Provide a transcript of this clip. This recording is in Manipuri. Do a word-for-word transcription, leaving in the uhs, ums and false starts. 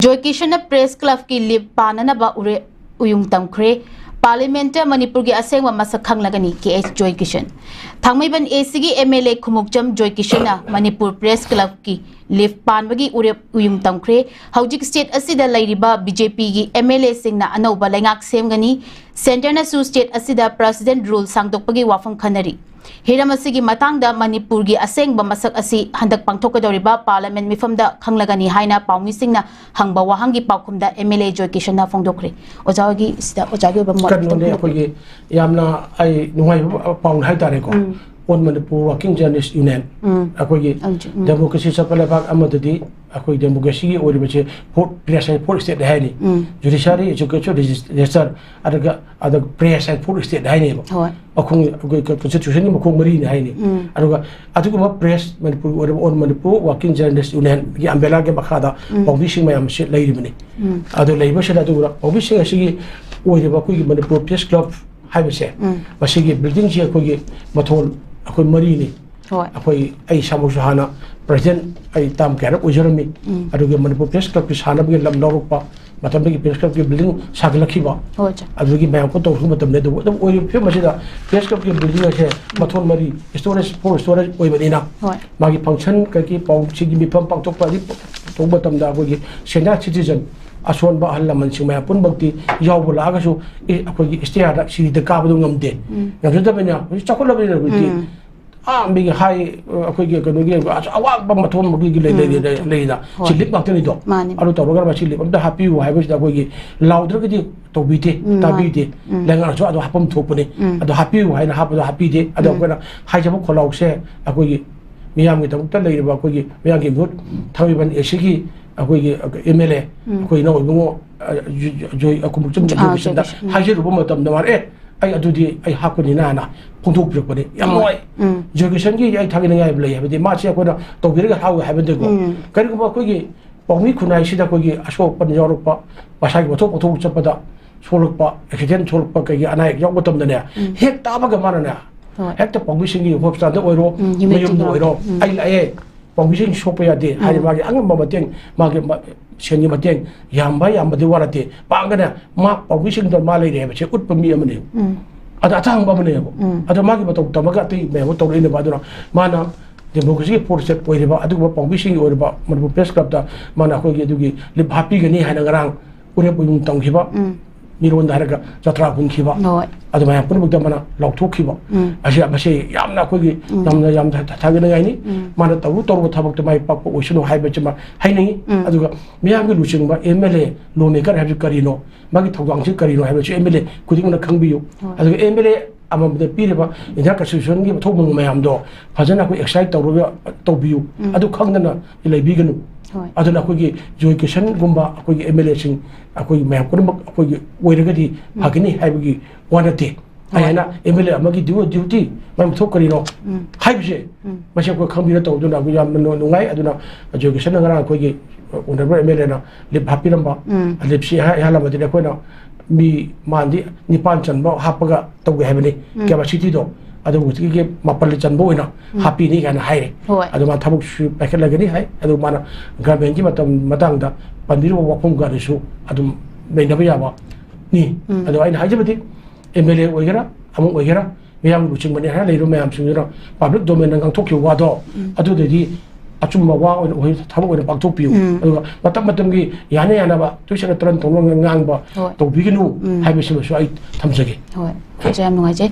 ꯖꯣꯏ ꯀꯤꯁꯟꯅ ꯄ꯭ꯔꯦꯁ ꯀ꯭ꯂꯕꯀꯤ ꯂꯤꯞ ꯄꯥꯟꯅꯅꯕ ꯎꯔꯦ ꯎꯌꯨꯡ ꯇꯝꯈ꯭ꯔꯦ꯫ ꯄꯥꯔꯂꯤꯌꯥꯃꯦꯟꯠꯇ ꯃꯅꯤꯄꯨꯔꯒꯤ ꯑꯁꯦꯡꯕ ꯃꯁꯛ ꯈꯪꯂꯒꯅꯤ, ꯀꯦ ꯑꯦꯁ ꯖꯣꯏ ꯀꯤꯁꯟ꯫ ꯊꯥꯡꯃꯩꯕꯟ ꯑꯦ ꯁꯤꯒꯤ M L A Khumukcham Joy ꯀꯤꯁꯟꯅ ꯃꯅꯤꯄꯨꯔ ꯄ꯭ꯔꯦꯁ ꯀ꯭ꯂꯕꯀꯤ ꯂꯤꯞ ꯄꯥꯟꯕꯒꯤ ꯎꯔꯦꯞ ꯎꯌꯨꯡ ꯇꯝꯈ꯭ꯔꯦ꯫ ꯍꯧꯖꯤꯛ ꯁ꯭ꯇꯦꯠ ꯑꯁꯤꯗ ꯂꯩꯔꯤꯕ ꯕꯤ ꯖꯦ ꯄꯤꯒꯤ ꯑꯦꯝ ꯑꯦꯜ ꯑꯦꯁꯤꯡꯅ ꯑꯅꯧꯕ ꯂꯩꯉꯥꯛ ꯁꯦꯝꯒꯅꯤ꯫ ꯁꯦꯟꯇꯔꯅꯁꯨ ꯁ꯭ꯇꯦꯠ ꯑꯁꯤꯗ ꯄ꯭ꯔꯦꯁꯤꯗꯦꯟꯠ ꯔꯨꯜ ꯁꯥꯡꯗꯣꯛꯄꯒꯤ ꯋꯥꯐꯝ ꯈꯟꯅꯔꯤ꯫ ꯍꯤꯔꯝ ꯑꯁꯤꯒꯤ ꯃꯇꯥꯡꯗ ꯃꯅꯤꯄꯨꯔꯒꯤ ꯑꯁꯦꯡꯕ ꯃꯁꯛ ꯑꯁꯤ ꯍꯟꯗꯛ ꯄꯥꯡꯊꯣꯛꯀꯗꯧꯔꯤꯕ ꯄꯥꯔꯂꯤꯌꯥꯃꯦꯟꯠ ꯃꯤꯐꯝꯗ ꯈꯪꯂꯒꯅꯤ ꯍꯥꯏꯅ ꯄꯥꯎꯃꯤꯁꯤꯡꯅ ꯍꯪꯕ ꯋꯥꯍꯪꯒꯤ ꯄꯥꯎꯈꯨꯝꯗ ꯑꯦꯝ ꯑꯦꯜ ꯑꯦ ꯖꯣꯏ ꯀꯤꯁꯟꯅ ꯐꯣꯡꯗꯣꯛꯈ꯭ꯔꯦ꯫ ꯑꯣꯖꯥꯒꯤ ꯁꯤꯗ ꯑꯣꯖꯥꯒꯤ ꯑꯣꯏꯕ ꯃꯣꯠ ꯈꯤꯇꯪ ꯀꯩꯅꯣꯅꯦ, ꯊꯝꯕꯤꯌꯨ꯫ ꯑꯩꯈꯣꯏꯒꯤ ꯌꯥꯝꯅ ꯑꯩ ꯅꯨꯡꯉꯥꯏꯕ ꯄꯥꯎꯅꯤ ꯍꯥꯏꯇꯥꯔꯦꯀꯣ꯫ ꯎꯝ꯫ All Manipur working journalists union, ꯎꯝ꯫ ꯑꯩꯈꯣꯏꯒꯤ ꯑꯝ, ꯎꯝ꯫ ꯗꯦꯃꯣꯀ꯭ꯔꯦꯁꯤ ꯆꯠꯄ ꯂꯩꯕꯥꯛ ꯑꯃꯗꯗꯤ ꯑꯩꯈꯣꯏ ꯗꯦꯃꯣꯀ꯭ꯔꯦꯁꯤꯒꯤ ꯑꯣꯏꯔꯤꯕꯁꯦ ꯐꯣꯔꯠ, ꯄ꯭ꯔꯦꯁ ꯍꯥꯏ ꯐꯣꯔꯠ ꯁ꯭ꯇꯦꯠ ꯍꯥꯏꯅꯤ꯫ ꯎꯝ꯫ ꯖꯨꯗꯤꯁꯤꯌꯥꯔꯤ, ꯑꯦꯛꯖꯤꯀ꯭ꯌꯨꯇꯤꯚ, ꯂꯦꯖꯤꯁꯂꯦꯆꯔ, ꯑꯗꯨꯒ ꯑꯗ ꯄ꯭ꯔꯦꯁ ꯍꯥꯏ ꯐꯣꯔꯠ ꯁ꯭ꯇꯦꯠ ꯍꯥꯏꯅꯦꯕ꯫ ꯍꯣꯏ꯫ ꯃꯈꯣꯡ, ꯑꯩꯈꯣꯏ ꯀ-, ꯀꯟꯁꯇꯤꯇ꯭ꯌꯨꯁꯟꯒꯤ ꯃꯈꯣꯡ ꯃꯔꯤꯅꯤ ꯍꯥꯏꯅꯤ꯫ ꯎꯝ꯫ ꯑꯗꯨꯒ ꯑꯗꯨꯒꯨꯝꯕ ꯄ꯭ꯔꯦꯁ, ꯃꯅꯤꯄꯨꯔꯒꯤ ꯑꯣꯏꯔꯤꯕ ꯑꯣꯜ ꯃꯅꯤꯄꯨꯔ ꯋꯥꯔꯀꯤꯡ ꯖꯔꯅꯦꯂꯤꯁ ꯌꯨꯅꯤꯌꯟꯒꯤ ꯑꯝꯕ꯭ꯔꯦꯂꯥꯒꯤ ꯃꯈꯥꯗ ꯎꯝ꯫ ꯄꯥꯎꯃꯤꯁꯤꯡ ꯃꯌꯥꯝ ꯑꯁꯤ ꯂꯩꯔꯤꯕꯅꯤ꯫ ꯎꯝ꯫ ꯑꯗꯨ ꯂꯩꯕꯁꯤꯗ ꯑꯗꯨꯒ ꯄꯥꯎꯃꯤꯁꯤꯡ ꯑꯁꯤꯒꯤ ꯑꯣꯏꯔꯤꯕ ꯑꯩꯈꯣꯏꯒꯤ ꯃꯅꯤꯄꯨꯔ ꯄ꯭ꯔꯦꯁ ꯀ꯭ꯂꯕ ꯍꯥꯏꯕꯁꯦ, ꯎꯝ꯫ ꯃꯁꯤꯒꯤ ꯕꯤꯜꯗꯤꯡꯁꯤ ꯑꯩꯈꯣꯏꯒꯤ ꯃꯊꯣꯟ ꯑꯩꯈꯣꯏ ꯃꯔꯤꯅꯤ꯫ ꯍꯣꯏ꯫ ꯑꯩꯈꯣꯏ, ꯑꯩ ꯏꯁꯥꯃꯛꯁꯨ ꯍꯥꯟꯅ ꯄ꯭ꯔꯦꯁꯤꯗꯦꯟꯠ ꯑꯩ ꯇꯥꯝ ꯀꯌꯥꯔꯛ ꯑꯣꯏꯖꯔꯝꯃꯤ꯫ ꯎꯝ꯫ ꯑꯗꯨꯒ ꯃꯅꯤꯄꯨꯔ ꯄ꯭ꯔꯦꯁ ꯀ꯭ꯂꯕꯀꯤ ꯁꯥꯟꯅꯕꯒꯤ ꯂꯝ ꯂꯧꯔꯛꯄ, ꯃꯇꯝꯗꯨꯒꯤ ꯄ꯭ꯔꯦꯁ ꯀ꯭ꯂꯕꯀꯤ ꯕꯤꯜꯗꯤꯡ ꯁꯥꯒꯠꯂꯛꯈꯤꯕ, ꯍꯣꯏ, ꯑꯣꯖꯥ꯫ ꯑꯗꯨꯗꯒꯤ ꯃꯌꯥꯝ ꯀꯣ ꯇꯧꯔꯛꯄ ꯃꯇꯝꯗ ꯑꯗꯨꯕꯨ ꯑꯗꯨꯝ ꯑꯣꯏꯔꯤꯕ ꯐꯤꯕꯝ ꯑꯁꯤꯗ ꯄ꯭ꯔꯦꯁ ꯀ꯭ꯂꯕꯀꯤ ꯕꯤꯜꯗꯤꯡ ꯑꯁꯦ ꯎꯝ꯫ ꯃꯊꯣꯟ ꯃꯔꯤ, ꯁ꯭ꯇꯣꯔꯦꯖ, ꯐꯣꯔ ꯁ꯭ꯇꯣꯔꯦꯖ ꯑꯣꯏꯕꯅꯤꯅ ꯍꯣꯏ꯫ ꯃꯥꯒꯤ ꯐꯪꯁꯟ ꯀꯩꯀꯩ ꯄꯥꯎꯁꯤꯒꯤ ꯃꯤꯐꯝ ꯄꯥꯡꯊꯣꯛꯄ ꯑꯗꯨ ꯇꯧꯕ ꯃꯇꯝꯗ ꯑꯩꯈꯣꯏꯒꯤ ꯁꯦꯅꯤꯌꯔ ꯁꯤꯇꯤꯖꯟ, ꯑꯁꯣꯟꯕ ꯑꯍꯜ ꯂꯃꯟꯁꯤꯡ ꯃꯌꯥꯝ ꯄꯨꯝꯅꯃꯛꯇꯤ ꯌꯥꯎꯕ ꯂꯥꯛꯑꯒꯁꯨ, ꯑꯦ, ꯑꯩꯈꯣꯏꯒꯤ ꯏꯁꯇꯤꯌꯥꯔꯗ ꯁꯤꯔꯤꯗ ꯀꯥꯕꯗꯨ ꯉꯝꯗꯦ꯫ ꯎꯝ꯫ ꯉꯝꯖꯗꯕꯅꯤꯅ ꯍꯧꯖꯤꯛ ꯆꯥꯎꯈꯠꯂꯕꯅꯤꯅ ꯍꯧꯖꯤꯛꯇꯤ ꯎꯝ꯫ ꯑꯥ ꯃꯤꯒꯤ ꯍꯥꯏ, ꯑꯩꯈꯣꯏꯒꯤ ꯀꯩꯅꯣꯒꯤ ꯑꯋꯥꯡꯕ ꯃꯊꯣꯟ ꯃꯈꯣꯏꯒꯤ ꯂꯩ-, ꯂꯩ-, ꯎꯝ꯫ ꯂꯩ-, ꯂꯩꯅ ꯍꯣꯏ꯫ ꯁꯤ ꯂꯤꯞ ꯉꯥꯛꯇꯅꯤꯗꯣ꯫ ꯃꯥꯅꯤ꯫ ꯑꯗꯨ ꯇꯧꯔꯒ ꯃꯁꯤ ꯂꯤꯞ ꯑꯝꯇ ꯍꯥꯞꯄꯤꯌꯨ ꯍꯥꯏꯕꯁꯤꯗ ꯑꯩꯈꯣꯏꯒꯤ ꯂꯥꯎꯗ꯭ꯔꯒꯗꯤ ꯇꯧꯕꯤꯗꯦ, ꯎꯝ, ꯃꯥꯅꯤ꯫ ꯇꯥꯕꯤꯗꯦ꯫ ꯎꯝ꯫ ꯂꯩꯉꯥꯛꯅꯁꯨ ꯑꯗꯨ ꯍꯥꯞꯐꯝ ꯊꯣꯛꯄꯅꯤ꯫ ꯎꯝ꯫ ꯑꯗꯨ ꯍꯥꯞꯄꯤꯌꯨ ꯍꯥꯏꯅ ꯍꯥꯞꯄꯗꯣ ꯍꯥꯞꯄꯤꯗꯦ꯫ ꯑꯗꯣ ꯎꯝ꯫ ꯑꯩꯈꯣꯏꯅ ꯍꯥꯏꯖꯕ ꯈꯣꯜꯂꯥꯎꯁꯦ ꯑꯩꯈꯣꯏꯒꯤ ꯃꯤꯌꯥꯝꯒꯤꯗꯃꯛꯇ ꯂꯩꯔꯤꯕ ꯑꯩꯈꯣꯏꯒꯤ ꯃꯤꯌꯥꯝꯒꯤ ꯃꯤꯍꯨꯠ ꯊꯥꯡꯃꯩꯕꯟ ꯑꯦ ꯁꯤꯒꯤ ꯑꯩꯈꯣꯏꯒꯤ ꯑꯦꯝ ꯑꯦꯜ ꯑꯦ, ꯎꯝ꯫ ꯑꯩꯈꯣꯏ ꯏꯅꯥꯎ ꯏꯕꯨꯡꯉꯣ, ꯑ, ꯖꯣꯏ, ꯑ, ꯈꯨꯃꯨꯛꯆꯝ ꯑꯥ, ꯖꯣꯏ ꯀꯤꯁꯟꯗ ꯖꯣꯏ ꯀꯤꯁꯟ꯫ ꯎꯝ꯫ ꯍꯥꯏꯖꯔꯨꯕ ꯃꯇꯝꯗ ꯃꯥꯅ, "ꯑꯦ, ꯑꯩ ꯑꯗꯨꯗꯤ ꯑꯩ ꯍꯥꯞꯀꯅꯤꯅ" ꯍꯥꯏꯅ ꯐꯣꯡꯗꯣꯛꯄꯤꯔꯛꯄꯅꯤ꯫ ꯌꯥꯝ ꯍꯣꯏ꯫ ꯅꯨꯡꯉꯥꯏ꯫ ꯎꯝ꯫ ꯖꯣꯏ ꯀꯤꯁꯟꯒꯤ ꯑꯩ ꯊꯥꯒꯠꯅꯤꯡꯉꯥꯏ ꯂꯩ, ꯍꯥꯏꯕꯗꯤ ꯃꯥꯁꯦ ꯑꯩꯈꯣꯏꯅ ꯇꯧꯕꯤꯔꯒ ꯍꯔꯥꯎꯋꯦ ꯍꯥꯏꯕ ꯅꯠꯇꯦꯀꯣ꯫ ꯎꯝ꯫ ꯀꯔꯤꯒꯨꯝꯕ ꯑꯩꯈꯣꯏꯒꯤ ꯄꯥꯎꯃꯤ ꯈꯨꯟꯅꯥꯏꯁꯤꯗ ꯑꯩꯈꯣꯏꯒꯤ ꯑꯁꯣꯛ ꯑꯄꯟ ꯌꯥꯎꯔꯛꯄ, ꯃꯁꯥꯒꯤ ꯄꯣꯠꯊꯣꯛ ꯄꯣꯠꯊꯣꯛ ꯆꯠꯄꯗ ꯁꯣꯛꯂꯛꯄ, ꯑꯦꯛꯁꯤꯗꯦꯟ ꯊꯣꯛꯂꯛꯄ, ꯀꯩꯒꯤ ꯑꯅꯥ ꯑꯌꯦꯛ ꯌꯥꯎꯕ ꯃꯇꯝꯗꯅꯦ, ꯎꯝ꯫ ꯍꯦꯛ ꯇꯥꯕꯒ ꯃꯥꯅꯅꯦ, ꯍꯣꯏ꯫ ꯍꯦꯛꯇ ꯄꯥꯎꯃꯤꯁꯤꯡꯒꯤ ꯍꯣꯁꯄꯤꯇꯥꯜꯗ ꯑꯣꯏꯔꯣ, ꯎꯝ, ꯃꯌꯨꯝꯗ ꯌꯨꯝꯗ ꯑꯣꯏꯔꯣ, ꯎꯝ꯫ "ꯑꯩ ꯂꯥꯛꯑꯦ, ꯄꯥꯎꯃꯤꯁꯤꯡ ꯁꯣꯛꯄ ꯌꯥꯗꯦ꯫ ꯍꯥꯏꯗꯤ ꯎꯝ꯫ ꯃꯥꯒꯤ ꯑꯉꯝꯕ ꯃꯇꯦꯡ, ꯃꯥꯒꯤ ꯃ-, ꯁꯦꯟꯒꯤ ꯃꯇꯦꯡ, ꯌꯥꯝꯕ ꯌꯥꯝꯕꯗꯤ ꯋꯥ ꯅꯠꯇꯦ꯫ ꯄꯥꯡꯒꯅ ꯃꯥ ꯄꯥꯎꯃꯤꯁꯤꯡꯗ ꯃꯥ ꯂꯩꯔꯦ ꯍꯥꯏꯕꯁꯦ ꯎꯠꯄ ꯃꯤ ꯑꯃꯅꯦꯕ꯫ ꯎꯝ꯫ ꯑꯗ ꯑꯇꯥꯡꯕ ꯑꯃꯅꯦꯕ꯫ ꯎꯝ꯫ ꯑꯗꯣ ꯃꯥꯒꯤ ꯃꯇꯧ ꯇꯝꯃꯒ ꯑꯇꯩ ꯃꯌꯥꯝ ꯑꯃ ꯇꯧꯔꯛꯏꯅꯦꯕ꯫ ꯑꯗꯨꯅ ꯃꯥꯅ democracy ꯒꯤ force ꯑꯣꯏꯔꯤꯕ ꯑꯗꯨꯒꯨꯝꯕ ꯄꯥꯎꯃꯤꯁꯤꯡꯒꯤ ꯑꯣꯏꯔꯕ ꯃꯅꯤꯄꯨꯔ Press Club ꯇ ꯃꯥꯅ ꯑꯩꯈꯣꯏꯒꯤ ꯑꯗꯨꯒꯤ ꯂꯤꯞ ꯍꯥꯞꯄꯤꯒꯅꯤ ꯍꯥꯏꯅ ꯉꯔꯥꯡ ꯎꯔꯦꯞ ꯑꯣꯏꯅ ꯇꯝꯈꯤꯕ, ꯎꯝ꯫ ꯃꯤꯔꯣꯟꯗ ꯍꯥꯏꯔꯒ ꯖꯇ꯭ꯔꯥ ꯍꯨꯟꯈꯤꯕ, ꯍꯣꯏ꯫ ꯑꯗꯨꯃꯥꯏꯅ ꯄꯨꯝꯅꯃꯛꯇ ꯃꯥꯅ ꯂꯥꯎꯊꯣꯛꯈꯤꯕ꯫ ꯎꯝ꯫ ꯑꯁꯤ, ꯃꯁꯤ ꯌꯥꯝꯅ ꯑꯩꯈꯣꯏꯒꯤ ꯎꯝ꯫ ꯌꯥꯝꯅ, ꯌꯥꯝꯅ ꯊꯥꯒꯠꯅꯤꯡꯉꯥꯏꯅꯤ꯫ ꯎꯝ꯫ ꯃꯥꯅ ꯇꯧꯔꯨ ꯇꯧꯔꯨꯕ ꯊꯕꯛꯇ ꯃꯥꯏ ꯄꯥꯛꯄ ꯑꯣꯏꯁꯅꯨ ꯍꯥꯏꯕꯁꯤꯃ ꯍꯥꯏꯅꯤꯡꯉꯤ꯫ ꯎꯝ꯫ ꯑꯗꯨꯒ ꯃꯤꯌꯥꯝꯒꯤ ꯂꯨꯆꯤꯡꯕ M L A, law maker ꯍꯥꯏꯕꯁꯤ ꯀꯔꯤꯅꯣ, ꯃꯥꯒꯤ ꯊꯧꯗꯥꯡꯁꯤ ꯀꯔꯤꯅꯣ ꯍꯥꯏꯕꯁꯤ M L A ꯈꯨꯗꯤꯡꯃꯛꯅ ꯈꯪꯕꯤꯌꯨ꯫ ꯍꯣꯏ꯫ ꯑꯗꯨꯒ M L A ꯑꯃꯃꯝꯗ ꯄꯤꯔꯤꯕ Indian Constitution ꯒꯤ ꯃꯊꯧ ꯃꯉꯝ ꯃꯌꯥꯝꯗꯣ ꯐꯖꯅ ꯑꯩꯈꯣꯏ exercise ꯇꯧꯔꯒ ꯇꯧꯕꯤꯌꯨ꯫ ꯎꯝ꯫ ꯑꯗꯨ ꯈꯪꯗꯅ ꯂꯩꯕꯤꯒꯅꯨ꯫ ꯍꯣꯏ꯫ ꯑꯗꯨꯅ ꯑꯩꯈꯣꯏꯒꯤ ꯖꯣꯏ ꯀꯤꯁꯟꯒꯨꯝꯕ ꯑꯩꯈꯣꯏꯒꯤ M L A ꯁꯤꯡ ꯑꯩꯈꯣꯏꯒꯤ ꯃꯌꯥꯝ ꯄꯨꯝꯅꯃꯛ ꯑꯩꯈꯣꯏꯒꯤ ꯑꯣꯏꯔꯒꯗꯤ ꯎꯝ꯫ ꯐꯒꯅꯤ ꯍꯥꯏꯕꯒꯤ ꯋꯥ ꯅꯠꯇꯦ꯫ ꯍꯣꯏ꯫ ꯑꯩ ꯍꯥꯏꯅ M L A ꯑꯃꯒꯤ du-, duty, ꯃꯥꯏ ꯃꯊꯧ ꯀꯔꯤꯅꯣ ꯎꯝ꯫ ꯍꯥꯏꯕꯁꯦ ꯎꯝ꯫ ꯃꯁꯤ ꯑꯩꯈꯣꯏ ꯈꯪꯕꯤꯔ ꯇꯧꯗꯨꯅ ꯑꯩꯈꯣꯏ ꯌꯥꯝꯅ ꯅꯨꯡ-, ꯅꯨꯡꯉꯥꯏ꯫ ꯑꯗꯨꯅ ꯖꯣꯏ ꯀꯤꯁꯟꯅ ꯉꯔꯥꯡ ꯑꯩꯈꯣꯏꯒꯤ honourable M L A ꯅ ꯂꯤꯞ ꯍꯥꯞꯄꯤꯔꯝꯕ, ꯎꯝ꯫ ꯂꯤꯞꯁꯤ ꯏꯍꯥ-, ꯏꯍꯥꯜꯂꯝꯕꯗꯨꯗꯤ ꯑꯩꯈꯣꯏꯅ ꯃꯤ ꯃꯥꯟꯗꯤ ꯅꯤꯄꯥꯟ ꯆꯟꯕ ꯍꯥꯞꯄꯒ ꯇꯧꯒꯦ ꯍꯥꯏꯕꯅꯤ, ꯎꯝ꯫ Capacity ꯗꯣ꯫ ꯑꯗꯨꯕꯨ ꯍꯧꯖꯤꯛꯀꯤ ꯃꯥꯄꯜ ꯆꯟꯕ ꯑꯣꯏꯅ ꯎꯝ꯫ ꯍꯥꯞꯄꯤꯅꯤ ꯀꯥꯏꯅ ꯍꯥꯏꯔꯦ꯫ ꯍꯣꯏ꯫ ꯑꯗꯨ ꯃꯥ ꯊꯕꯛꯁꯨ ꯄꯥꯏꯈꯠꯂꯒꯅꯤ ꯍꯥꯏ꯫ ꯑꯗꯨ ꯃꯥꯅ ꯒꯔꯃꯦꯟꯒꯤ ꯃꯇꯝ ꯃꯇꯥꯡꯗ ꯄꯟꯕꯤꯔꯤꯕ ꯋꯥꯐꯝ ꯀꯌꯥꯗꯨꯁꯨ ꯑꯗꯨꯝ ꯅꯩꯅꯕ ꯌꯥꯕꯅꯤ꯫ ꯎꯝ꯫ ꯑꯗꯣ ꯑꯩꯅ ꯍꯥꯏꯖꯕꯗꯤ, M L A ꯑꯣꯏꯒꯦꯔꯥ, ꯑꯃ ꯑꯣꯏꯒꯦꯔꯥ, ꯃꯤꯌꯥꯝꯒꯤ ꯂꯨꯆꯤꯡꯕꯅꯤ ꯍꯥꯏꯅ ꯂꯩꯔꯤꯕ ꯃꯌꯥꯝꯁꯤꯡꯗꯨꯅ public domain ꯗ ꯉꯥꯡꯊꯣꯛꯈꯤꯕ ꯋꯥꯗꯣ, ꯎꯝ꯫ ꯑꯗꯨꯗꯗꯤ ꯑꯆꯨꯝꯕ ꯋꯥ ꯑꯣꯏꯅ ꯑꯣꯏ-, ꯊꯕꯛ ꯑꯣꯏꯅ ꯄꯥꯡꯊꯣꯛꯄꯤꯌꯨ꯫ ꯎꯝ꯫ ꯑꯗꯨꯒ ꯃꯇꯝ ꯃꯇꯝꯒꯤ ꯌꯥꯅ ꯌꯥꯅꯕ ꯇꯨꯏꯁꯟꯅ ꯇꯔꯟ ꯇꯧꯅ ꯉꯥꯡꯕ ꯍꯣꯏ꯫ ꯇꯧꯕꯤꯒꯅꯨ ꯎꯝ꯫ ꯍꯥꯏꯕꯁꯤꯃꯁꯨ ꯑꯩ ꯊꯝꯖꯒꯦ꯫ ꯍꯣꯏ, ꯐꯖꯩ, ꯌꯥꯝ ꯅꯨꯡꯉꯥꯏꯖꯩ꯫